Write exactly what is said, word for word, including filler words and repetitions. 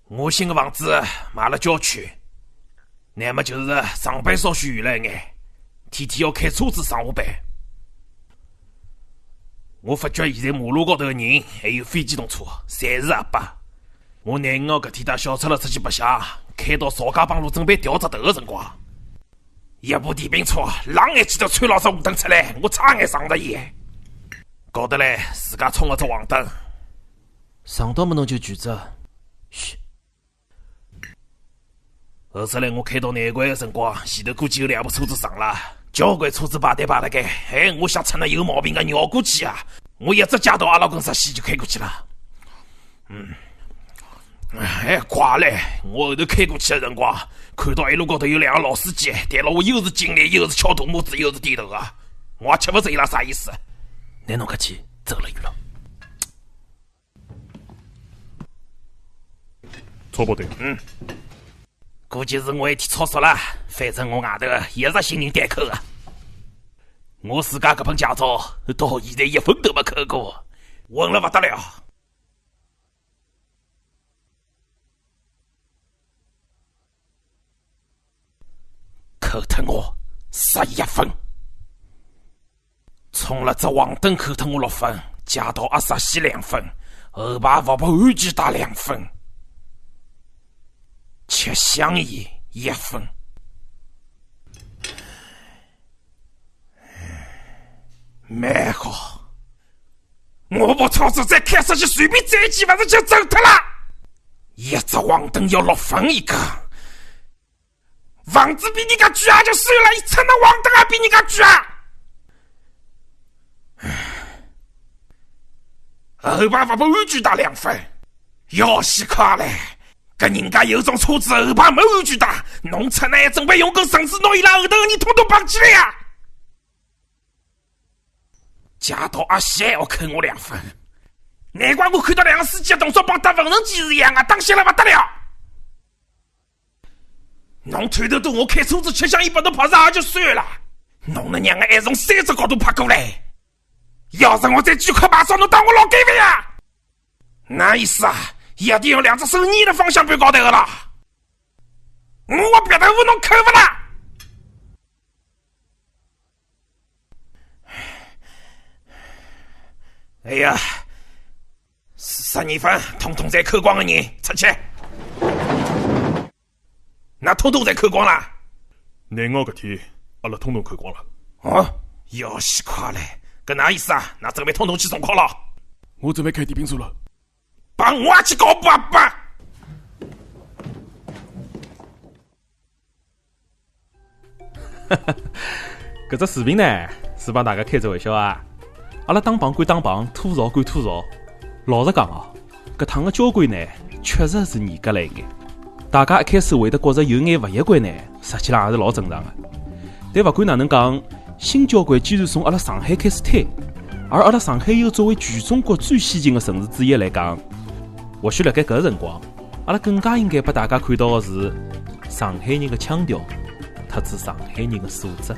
我新个房子买了郊区，那么就是上班稍许远了眼，天天要开车子上下班。我发觉现在马路高头个人还有非机动车，侪是阿伯。我廿五号搿天带小赤佬出去白相，开到曹家浜路准备调只头个辰光，一部电瓶车冷一记头窜牢只红灯出来，我差眼撞着伊。搞得来自家冲了只黄灯。撞到么侬就举着。嘘。 后首来我开到南关个辰光，前头估计有两部车子撞了，交关车子排队排辣该，哎，我想出那有毛病个绕过去啊！我一只借道阿拉根实线就开过去了。嗯，哎，怪嘞，我后头开过去个辰光，看到一路高头有两个老司机，对牢我又是敬礼，又是翘大拇指，又是点头啊！我也吃勿准伊拉啥意思。拿侬客气，走了远了。 差不多。嗯，估计是我一天操作了，反正我外头一直寻人代扣啊。我自家搿本驾照到现在一分都没扣过，稳了勿得了。 扣脱我十一分。冲了只黄灯扣脱我六分，驾照阿实线两分，后排勿拔安全带两分，吃香烟一分。蛮好，我部车子再开出去，随便再几万就走脱了。一只黄灯要六分一个。 房子比人家贵也就算了，一只那黄灯也比人家贵啊！唉，后排勿拔安全带两分，要死快嘞！搿人家有种车子后排没安全带，侬出来还准备用根绳子拿伊拉后头个人统统绑起来呀！驾照阿实线还要扣我两分，难怪我看到两个司机个动作帮搭缝纫机是一样个，当心了勿得了！ 侬偷偷对我开车子吃香烟，拨侬拍着也就算了，侬能让我还从三只角度拍过来？要是我再举块牌照，侬当我老奸犯呀？那意思啊，一定要两只手捏辣方向盘高头个啦。我别的我侬扣勿啦？ 哎呀，十二分，统统侪扣光个人，出去。㑚统统侪扣光啦？难熬搿天，阿拉统统扣光了。哦，要死快嘞！搿哪意思啊？㑚准备统统去重考了？我准备开电瓶车了。帮我也去搞吧吧。 搿只视频呢，是帮大家开只玩笑啊。阿拉打棒归打棒，吐槽归吐槽，老实讲哦，搿趟个交规呢，确实是严格了一眼。大家一开始会得觉着有眼勿习惯呢，实际上也是老正常个。但勿管哪能讲，新交规既然从阿拉上海开始推，而阿拉上海又作为全中国最先进个城市之一来讲，或许辣盖搿个辰光，阿拉更加应该拨大家看到个是上海人个腔调，特指上海人个素质。